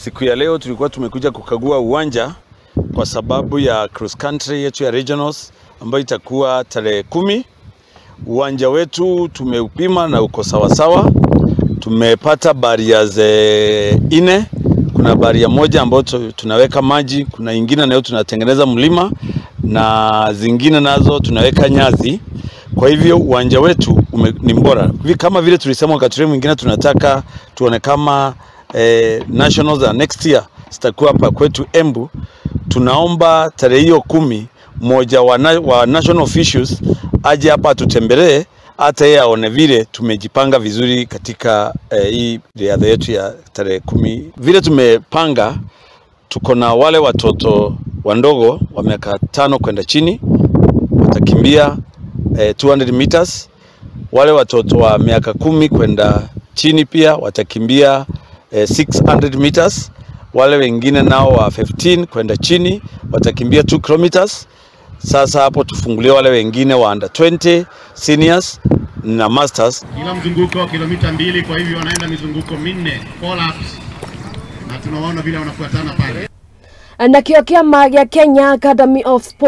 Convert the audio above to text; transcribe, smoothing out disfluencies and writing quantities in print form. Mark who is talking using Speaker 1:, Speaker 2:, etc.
Speaker 1: Siku ya leo tulikuwa tumekuja kukagua uwanja kwa sababu ya cross country yetu ya regionals ambayo itakuwa tarehe 10. Uwanja wetu tumeupima na uko sawasawa. Tumepata barriers 4. Kuna barrier moja ambayo tunaweka maji, kuna ingine nayo tunatengeneza mlima na zingine nazo tunaweka nyazi. Kwa hivyo uwanja wetu ni bora. Kama vile tulisema wakati mwingine tunataka tuone kama nationals za next year zitakuwa hapa kwetu Embu. Tunaomba tarehe hiyo 10 mmoja wa national officials aje hapa atutembelee, hata yeye aone vile tumejipanga vizuri katika hii riadha yetu ya tarehe 10. Vile tumepanga, tuko na wale watoto wandogo wa miaka 5 kwenda chini watakimbia 200 meters. Wale watoto wa miaka 10 kwenda chini pia watakimbia 600 meters. Wale wengine nao wa 15 kwenda chini watakimbia 2 kilometers. Sasa hapo tufungulie wale wengine wa under 20, seniors na masters.
Speaker 2: Kila mzunguko kilomita 2, kwa hivyo wanaenda mizunguko 4, 4 laps, na tunawaona vile wanafuatana pale.
Speaker 3: Na kio kiama gĩa Kenya Academy of Sport.